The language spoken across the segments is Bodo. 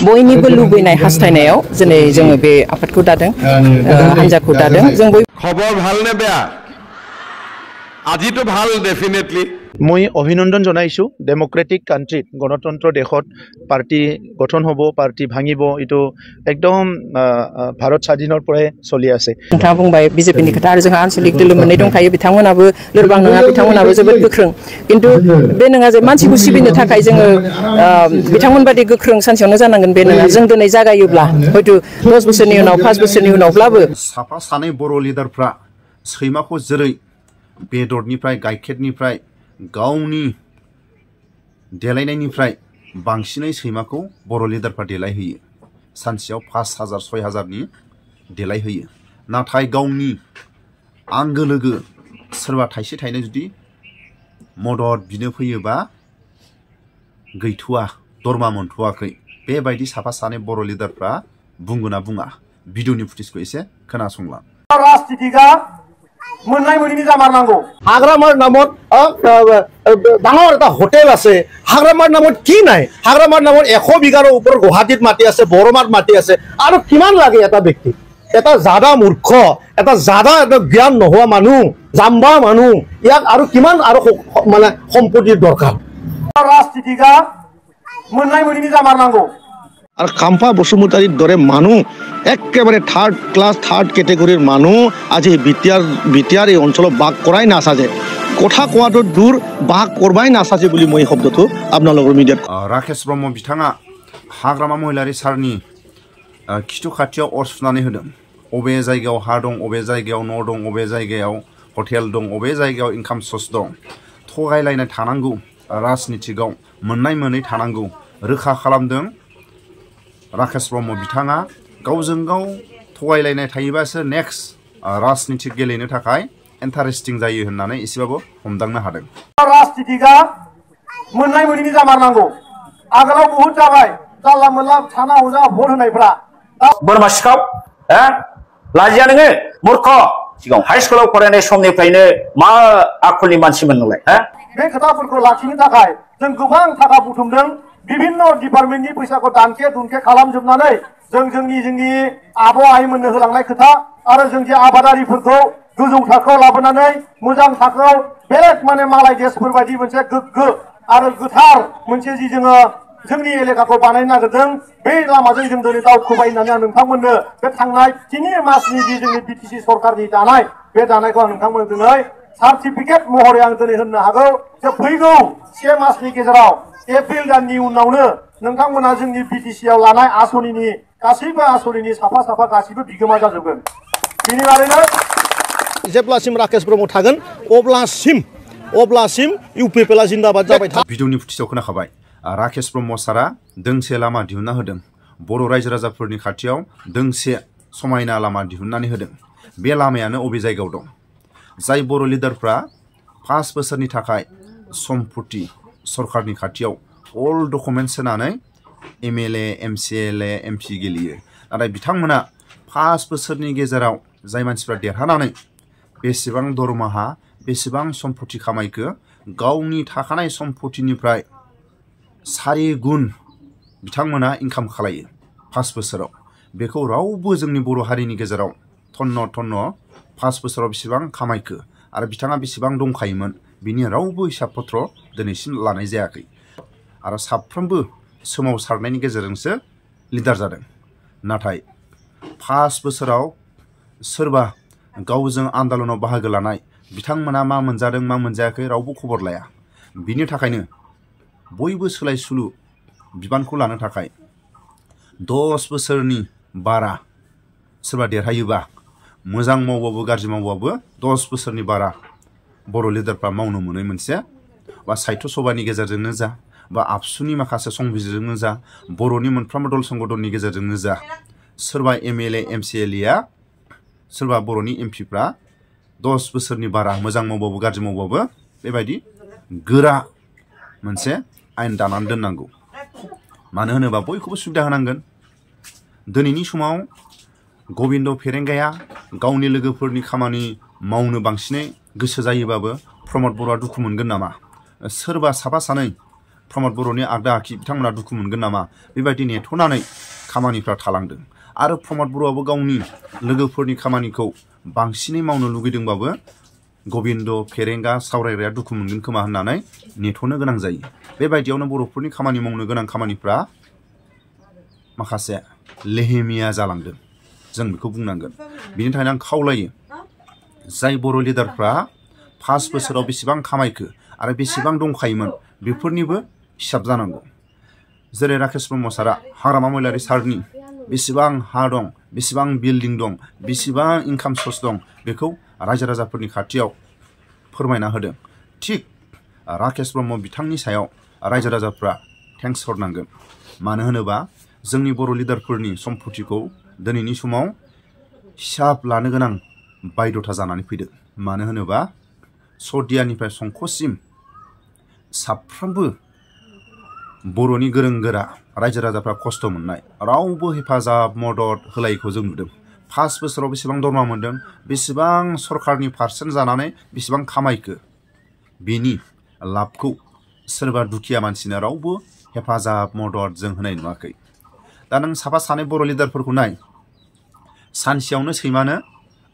बयनिबो लुबैनाय हास्थायनायाव दिनै जोङो बे आफादखौ दादों हान्जाखौ दादों जों खबर ভাল নে বেয়া আজিতো ভাল ডেফিনেটলি মই অভিনন্দন জনাইছো ডেমোক্ৰেটিক কান্ট্রিত গণতন্ত্ৰ দেশত পাৰ্টি গঠন হ'ব পাৰ্টি ভাঙিব এটো একদম ভাৰত স্বাধীনৰ পৰাই চলি আছে नोंथाङा बुंबाय बिजेपिनि खोथा आरो जोंहा आनसलिक दोलो मोननै दंखायो बिथांमोनाबो लोरबां नङा बिथांमोनाबो जोबोद गोख्रों किन्तु बे नङा जे मानसिखौ सिबिनो थाखाय जोङो बिथांमोन बायदि गोख्रों सानसेयावनो जानांगोन बे नङा जों दिनै जागायोब्ला हयतो 10 बोसोरनि उनाव 5 बोसोरनि उनावब्लाबो साफा सानै बर' लिडारफ्रा सैमाखौ जेरै बेदरनिफ्राय गाइखेरनिफ्राय गावनि देलायनायनिफ्राय बांसिनै सैमाखौ बर' लिडारफ्रा देलायहोयो सानसेयाव 5000 6000 नि देलायहोयो नाथाय गावनि आंगो लोगो सोरबा थाइसे थाइनै जुदि मदद बिनो फैयोबा गैथ'वा दरमा मोनथ'वाखै बेबायदि साफा सानै बर' लिडारफ्रा बुंगोना बुङा भिडिअनि फुटेजखौ एसे खोनासंलां राजनितिका मोननाय मोनैनि जामारनांगौ हाग्रामार नामत डाঙৰ এটা হোটেল আছে হাগ্ৰামাৰ নামত কি নাই হাগ্ৰামাৰ নামত 100 বিঘাৰ ওপৰ গুৱাহাটীত মাটি আছে বৰমাত মাটি আছে আৰু কিমান লাগে এটা ব্যক্তি এটা জাদা মূৰ্খ এটা জাদা এটা জ্ঞান নোহোৱা মানুহ জাম্বা মানুহ ইয়াক আৰু কিমান আৰু মানে সম্পত্তিৰ দৰকাৰ ৰাজনীতিকা मोननाय मोनैनि जामारनांगौ আর কাম্পা বসুমতাৰীৰ দৰে মানুহ একেবাৰে থাৰ্ড ক্লাছ থাৰ্ড কেটেগৰীৰ মানুহ আজি বিটিয়াৰ এই অঞ্চলত বাস কৰাই নাচাজে কথা কোৱাটো দূৰ বাস কৰবাই নাচাজে বুলি মই শব্দটো আপোনালোকৰ মিডিয়াত राकेश ब्रह्म बिथाङा हाग्रामा महिलारि सारनि खिथु खाथियाव अर सुनानै होदों अबे जायगायाव हा दं अबे जायगायाव न' दं अबे जायगायाव हटेल दं अबे जायगायाव इनकाम सर्स दं थगायलायनाय थानांगौ राजनितिकआव मोननाय मोनै थानांगौ रोखा खालामदों राकेश ब्रह्म बिथाङा गावजों गाव थगायलायनाय थायोबासो नेक्स्ट राजनितिक गेलेनो थाखाय इन्टारेस्टिं जायो होननानै एसेबाबो हमदांनो हादों राजनितिका मोननाय मोनैनि जामारनांगौ आगोलाव बहुत जाबाय जानला मोनला साना हजा भट होनायफ्रा बोरमा सिखाव लाजिया नोङो मूर्ख सिगां हाई स्कुलाव फरायनाय समनिफ्रायनो मा आखलनि मानसिमोन नोंलाय बे खोथाफोरखौ लाखिनो थाखाय जों गोबां थाखा बुथुमदों विभिन्न डिपार्टमेन्टनि फैसाखौ दानखे दुनखे खालामजोबनानै जोंनि आबौ आइमोननो होलांनाय खोथा आरो जों जे आबादारिफोरखौ गोजौ थाखोआव लाबोनानै मोजां थाखोआव बेलेग माने मालाय देशफोर बायदि मोनसे गोग्गो आरो गोथार मोनसे जि जोङो जोंनि एलेकाखौ बानायनो नागिरदों बे लामाजों जों दिनै दावखोबाय होननानै आं नोंथांमोननो बे थांनाय 3 मासनि जि जोंनि बिटिसि सरकारनि दानाय बे दानायखौ आं नोंथांमोननो दिनै सार्टिफिकेट महरै आं दिनै होननो हागौ जे फैगौ 1 मासनि गेजेराव एप्रिल दाननि उनावनो नोंथांमोना जोंनि बिटिसिआव लानाय आसनिनि गासैबो आसनिनि साफा साफा गासैबो बिगोमा जाजोबगोन बिनि बारैनो जेब्लासिम राकेश ब्रह्म थागोन अब्लासिम इउपिपिएलआ जिन्दाबाद जाबाय था भिडिअनि फुटेजआव खोनाखाबाय राकेश ब्रह्म सारा दोंसे लामा दिहुनना होदों बर' रायजो राजाफोरनि खाथियाव दोंसे समायना लामा दिहुननानै होदों बे लामायानो अबे जायगायाव दं जाय बर' लिडारफ्रा 5 बोसोरनि थाखाय सम्पत्ति सरकारनि खाथियाव अल डकुमेन्ट्स होनानै एमएलए एमसिएलए एमपि गेलेयो नाथाय बिथांमोना 5 बोसोरनि गेजेराव जाय मानसिफ्रा देरहानानै बेसेबां दरमाहा बेसेबां सम्पत्ति खामायखो गावनि थाखानाय सम्पत्तिनिफ्राय 4 गुन बिथांमोना इनकाम खालायो 5 बोसोराव बेखौ रावबो जोंनि बर' हारिनि गेजेराव थन्न 5 बोसोराव बेसेबां खामायखो आरो बिथाङा बेसेबां दंखायोमोन बिनि रावबो हिसाब पत्र दिनैसिम लानाय जायाखै आरो साफ्रोमबो सोमावसारनायनि गेजेरजोंसो लिडार जादों नाथाय 5 बोसोराव सोरबा गावजों आन्दलनाव बाहागो लानाय बिथांमोना मा मोनजादों मा मोनजायाखै रावबो खबर लाया बिनि थाखायनो बयबो सोलायसुलु बिबानखौ लानो थाखाय 10 बोसोरनि बारा सोरबा देरहायोबा मोजां मावबाबो गाज्रि मावबाबो 10 बोसोरनि बारा बर' लिडारफ्रा मावनो मोनै मोनसे बा साहित्य सभानि गेजेरजोंनो जा बा आबसुनि माखासे संबिजिरजोंनो जा बर'नि मोनफ्रोमबो दल संगठननि गेजेरजोंनो जा सोरबा एमएलए एमसिएलएआ सोरबा बर'नि एमपिफ्रा 10 बोसोरनि बारा मोजां मावबाबो गाज्रि मावबाबो बेबायदि गोरा मोनसे आयेन दानानै दोननांगौ मानो होनोबा बयखौबो सुबिदा होनांगोन दिनैनि समाव गबिन्द फेरेंगाया गावनि लोगोफोरनि खामानि मावनो बांसिनै गोसो जायोबाबो प्रमद बर'आ दुखु मोनगोन नामा सोरबा साफा सानै प्रमद बर'नि आगदा आखि बिथांमोना दुखु मोनगोन नामा बेबायदि नेथ'नानै खामानिफ्रा थालांदों आरो प्रमद बर'आबो गावनि लोगोफोरनि खामानिखौ बांसिनै मावनो लुगैदोंबाबो गबिन्द फेरेंगा सावरायग्राया दुखु मोनगोन खोमा होननानै नेथ'नो गोनां जायो बेबायदियावनो बर'फोरनि खामानि मावनो गोनां खामानिफ्रा माखासे लेहेमिया जालांदों जों बेखौ बुंनांगोन बिनि थाखायनो आं खावलायो जाय बर' लिडारफ्रा 5 बोसोराव बेसेबां खामायखो आरो बेसेबां दंखायोमोन बेफोरनिबो हिसाब जानांगौ जेरै राकेश ब्रह्म सारा हाग्रामा महिलारि सारनि बेसेबां हा दं बेसेबां बिल्डिं दं बेसेबां इनकाम सर्स दं बेखौ रायजो राजाफोरनि खाथियाव फोरमायना होदों थिग राकेश ब्रह्म बिथांनि सायाव रायजो राजाफ्रा थेंक्स हरनांगोन मानो होनोबा जोंनि बर' लिडारफोरनि सम्पथिखौ दिनैनि समाव हिसाब लानो गोनां बायद'था जानानै फैदों मानो होनोबा सदियानिफ्राय संख'सिम साफ्रोमबो बर'नि गोरों गोरा रायजो राजाफ्रा खस्थ' मोननाय रावबो हेफाजाब मदद होलायैखौ जों नुदों 5 बोसोराव बेसेबां दरमा मोनदों बेसेबां सरकारनि पारसेन्ट जानानै बेसेबां खामायखो बेनि लाबखौ सोरबा दुखिया मानसिनो रावबो हेफाजाब मदद जों होनाय नुवाखै दा नों साफा सानै बर' लिडारफोरखौ नाय सानसेयावनो सैमानो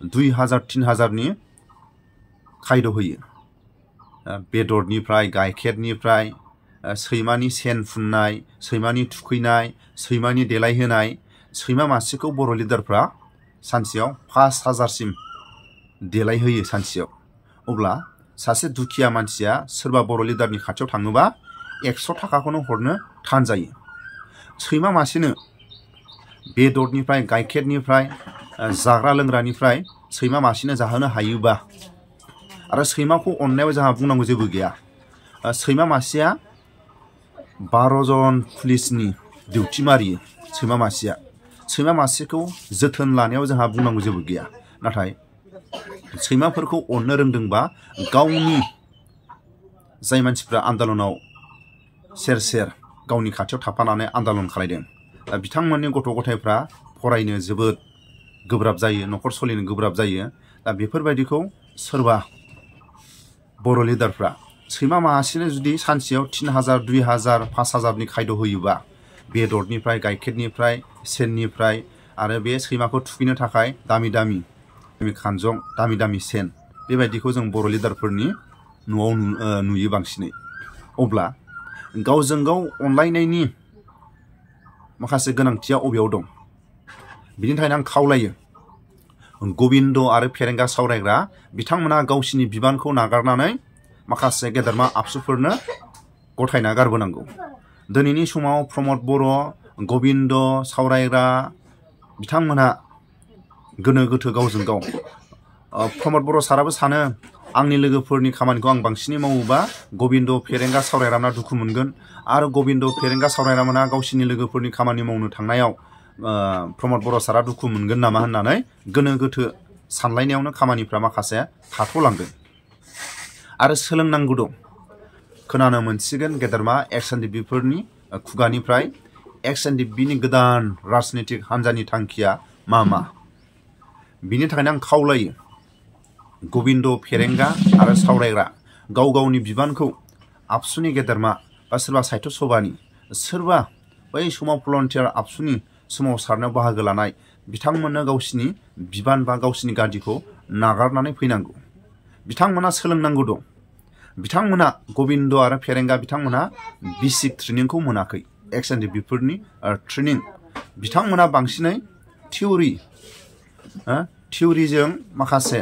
2000-3000नि खायद' होयो बेदरनिफ्राय गाइखेरनिफ्राय सैमानि सेन फुननाय सैमानि थुखैनाय सैमानि देलायहोनाय सैमा मासेखौ बर' लिडारफ्रा सानसेयाव 5000सिम देलायहोयो सानसेयाव अब्ला सासे दुखिया मानसिया सोरबा बर' लिडारनि खाथियाव थाङोबा 100 थाखाखौनो हरनो थान जायो सैमा मासेनो बेदरनिफ्राय गाइखेरनिफ्राय जाग्रा लोंग्रानिफ्राय सैमा मासेनो जाहोनो हायोबा आरो सैमाखौ अननायाव जोंहा बुंनांगौ जेबो गैया सैमा मासेया 12 जन पुलिसनि डिउटि मारियो सैमा मासेखौ जोथोन लानायाव जोंहा बुंनांगौ जेबो गैया नाथाय सैमाफोरखौ अननो रोंदोंबा गावनि जाय मानसिफ्रा आन्दलनाव सेर सेर गावनि खाथियाव थाफानानै आन्दलन खालायदों बिथांमोननि गथ' गथायफ्रा फरायनो जोबोद गोब्राब जायो न'खर सलिनो गोब्राब जायो दा बेफोरबायदिखौ सोरबा बर' लिडारफ्रा सैमा मासेनो जुदि सानसेयाव 3000 2000 5000नि खायद' होयोबा बेदरनिफ्राय गाइखेरनिफ्राय सेननिफ्राय आरो बे सैमाखौ थुखैनो थाखाय दामि दामि खानजं दामि दामि सेन बेबायदिखौ जों बर' लिडारफोरनि न'आव नुयो बांसिनै अब्ला गावजों गाव अनलायनायनि माखासे गोनांथिया अबेयाव दं बिनि थाखायनो आं खावलायो गबिन्द आरो फेरेंगा सावरायग्रा बिथांमोना गावसिनि बिबानखौ नागारनानै माखासे गेदेरमा आबसुफोरनो गथायना गारबोनांगौ दिनैनि समाव प्रमद बर' गबिन्द सावरायग्रा बिथांमोना गोनो गोथो गावजों गाव प्रमद बर' साराबो सानो आंनि लोगोफोरनि खामानिखौ आं बांसिनै मावोबा गबिन्द फेरेंगा सावरायग्राना दुखु मोनगोन आरो गबिन्द फेरेंगा सावरायग्रामोना गावसिनि लोगोफोरनि खामानि मावनो थांनायाव प्रमद बर' सारा दुखु मोनगोन नामा होननानै गोनो गोथो सानलायनायावनो खामानिफ्रा माखासे थाथ'लांदों आरो सोलोंनांगौ दं खोनानो मोनसिगोन गेदेरमा एक्स-एन-डि-बिफोरनि खुगानिफ्राय एक्स-एन-डि-बिनि गोदान राजनितिक हान्जानि थांखिया मा बिनि थाखायनो आं खावलायो गबिन्द फेरेंगा आरो सावरायग्रा गाव गावनि बिबानखौ आबसुनि गेदेरमा बा सोरबा साहित्य सभानि सोरबा बै समाव भलन्टियार आबसुनि सोमावसारनायाव बाहागो लानाय बिथांमोननो गावसिनि बिबान बा गावसिनि गादिखौ नागारनानै फैनांगौ बिथांमोना सोलोंनांगौ दं बिथांमोना गबिन्द आरो फेरेंगा बिथांमोना बेसिक ट्रेनिंखौ मोनाखै एक्स-एन-डि-बिफोरनि ट्रेनिं बिथांमोना बांसिनै थिउरिजों माखासे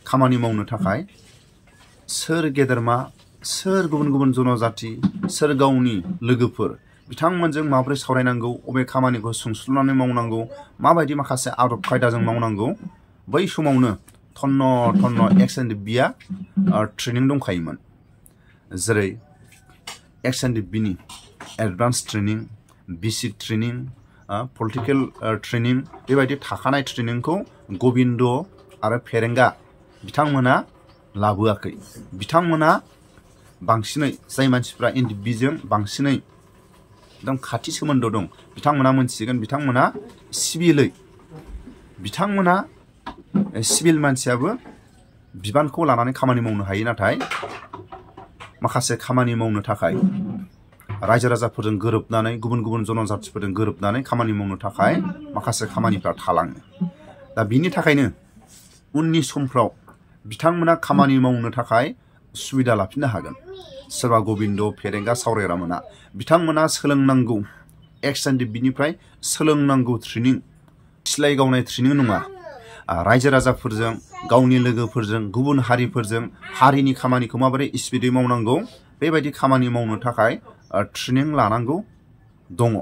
खामानि मावनो थाखाय सोर गेदेरमा सोर गुबुन गुबुन जनजाति सोर गावनि लोगोफोर बिथांमोनजों माबोरै सावरायनांगौ अबे खामानिखौ सोंस्लुनानै मावनांगौ माबायदि माखासे आदब खायदाजों मावनांगौ बै समावनो थन्न एक्स-एन-डि-बिया ट्रेनिं दंखायोमोन जेरै एक्स-एन-डि-बिनि advance training basic training political training बेबायदि थाखानाय ट्रेनिंखौ गबिन्द आरो फेरेंगा बिथांमोना लाबोआखै बिथांमोना बांसिनै जाय मानसिफ्रा एन-डि-बिजों बांसिनै एकदम खाथि सोमोन्दो दं बिथांमोना मोनथिगोन बिथांमोना सिभिल मानसियाबो बिबानखौ लानानै खामानि मावनो हायो नाथाय माखासे खामानि मावनो थाखाय रायजो राजाफोरजों गोरोबनानै गुबुन गुबुन जनजातिफोरजों गोरोबनानै खामानि मावनो थाखाय माखासे खामानिफ्रा थालाङो। दा बिनि थाखायनो उननि समफ्राव बिथांमोना खामानि मावनो थाखाय सुबिदा लाफिननो हागोन। सोरबा गबिन्द फेरेंगा सावरायग्रा मोना बिथांमोना सोलोंनांगौ एक्सटेन्डेड बिनिफ्राय सोलोंनांगौ ट्रेनिं सिलाय गावनाय ट्रेनिं नङा। रायजो राजाफोरजों गावनि लोगोफोरजों गुबुन हारिफोरजों हारिनि खामानिखौ माबोरै स्पिडै मावनांगौ बेबायदि खामानि मावनो थाखाय ट्रेनिं लानांगौ दङ।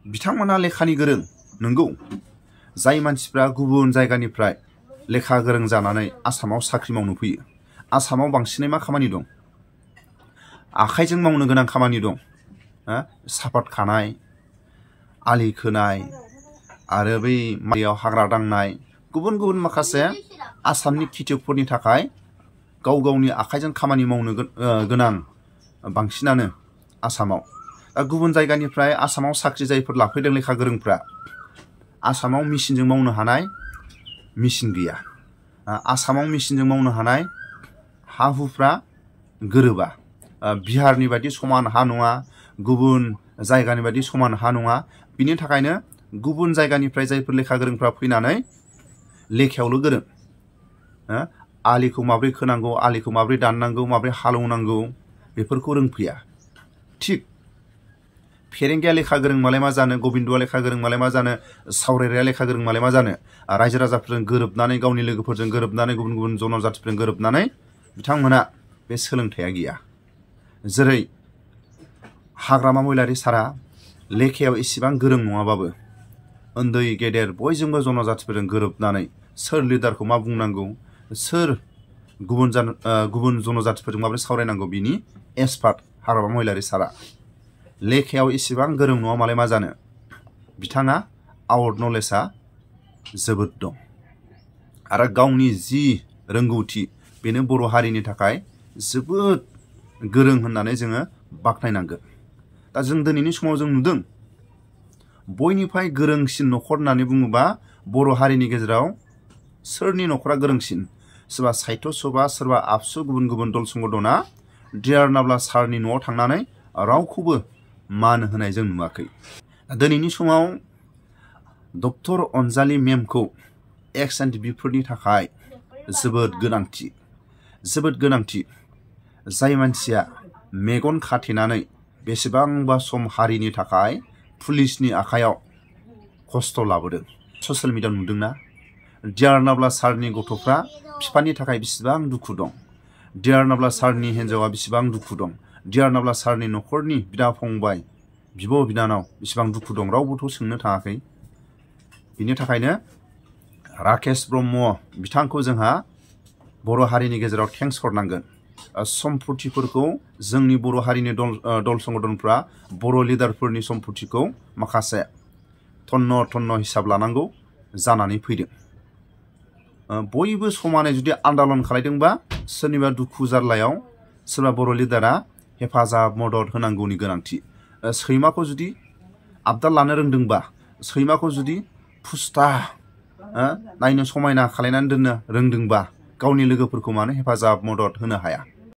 बिथांमोना लेखानि गोरों नंगौ। जाय मानसिफ्रा गुबुन जायगानिफ्राय लेखा गोरों जानानै आसामाव साख्रि मावनो फैयो आसामाव बांसिनै मा खामानि दं? आखाइजों मावनो गोनां खामानि दं। सापात खानाय, आलि खोनाय आरो बै माइयाव हाग्रा दांनाय गुबुन गुबुन माखासे आसामनि खेथियकफोरनि थाखाय गाव गावनि आखाइजों खामानि मावनो गोनां बांसिनानो आसामाव। गुबुन जायगानिफ्राय आसामाव साख्रि जायफोर लाफैदों लेखा गोरोंफ्रा आसामाव मेसिनजों मावनो हानाय मेसिन गैया। आसामाव मेसिनजों मावनो हानाय हा हुफ्रा गोरोबा। बिहारनि बायदि समान हा नङा, गुबुन जायगानि बायदि समान हा नङा। बिनि थाखायनो गुबुन जायगानिफ्राय जायफोर लेखा गोरोंफ्रा फैनानै लेखायावल' गोरों, आलिखौ माब्रै खोनांगौ, आलिखौ माब्रै दाननांगौ, माब्रै हालौनांगौ बेफोरखौ रोंफैया। थिग फेरेंगाया लेखा गोरों मालाय मा जानो, गबिन्दआ लेखा गोरों मालाय मा जानो, सावरायग्राया लेखा गोरों मालाय मा जानो। रायजो राजाफोरजों गोरोबनानै गावनि लोगोफोरजों गोरोबनानै गुबुन गुबुन जनजातिफोरजों गोरोबनानै बिथांमोना बे सोलोंथाइया गैया। जेरै हाग्रामा महिलारि सारा लेखायाव एसेबां गोरों नङाबाबो उन्दै गेदेर बयजोंबो जनजातिफोरजों गोरोबनानै सोर लिडारखौ मा बुंनांगौ, सोर गुबुन जनजातिफोरजों माबोरै सावरायनांगौ बिनि एक्सपार्ट हाग्रामा महिलारि सारा। लेखायाव एसेबां गोरों नङा मालाय मा जानो, बिथाङा आउट नलेजआ जोबोद दं आरो गावनि जि रोंगौथि बेनो बर' हारिनि थाखाय जोबोद गोरों होननानै जोङो बाख्नायनांगोन। दा जों दिनैनि समाव जों नुदों बयनिफ्राय गोरोंसिन न'खर होननानै बुङोबा बर' हारिनि गेजेराव सोरनि न'खरा गोरोंसिन? सोरबा साहित्य सभा, सोरबा आबसु, गुबुन गुबुन दल संगठना डिआर नाब्ला सारनि न'आव थांनानै रावखौबो मान होनाय जों नुवाखै। दिनैनि समाव डक्टर अनजालि मेमखौ एक्स एन्ड बिफोरनि थाखाय जोबोद गोनांथि। जाय मानसिया मेगन खाथेनानै बेसेबांबा सम हारिनि थाखाय पुलिसनि आखायाव खस्थ' लाबोदों। ससियेल मिडियायाव नुदोंना डिआर नाब्ला सारनि गथ'फ्रा बिफानि थाखाय बेसेबां दुखु दं, डिआर नाब्ला सारनि हिन्जावा बेसेबां दुखु दं, डिआर नाब्ला सारनि न'खरनि बिदा फंबाय बिब' बिनानाव बेसेबां दुखु दं, रावबोथ' सोंनो थाङाखै। बिनि थाखायनो राकेश ब्रह्म बिथांखौ जोंहा बर' हारिनि गेजेराव थेंक्स हरनांगोन। सम्पथिफोरखौ जोंनि बर' हारिनि दल संगठनफ्रा बर' लिडारफोरनि सम्पथिखौ माखासे थन्न हिसाब लानांगौ जानानै फैदों। बयबो समानै जुदि आन्दालन खालायदोंबा सोरनिबा दुखु जारलायाव सोरबा बर' लिडारा हेफाजाब मदद होनांगौनि गोनांथि। सैमाखौ जुदि आबदाल लानो रोंदोंबा, सैमाखौ जुदि फुस्था नायनो समायना खालायनानै दोननो रोंदोंबा गावनि लोगोफोरखौ मानो हेफाजाब मदद होनो हाया?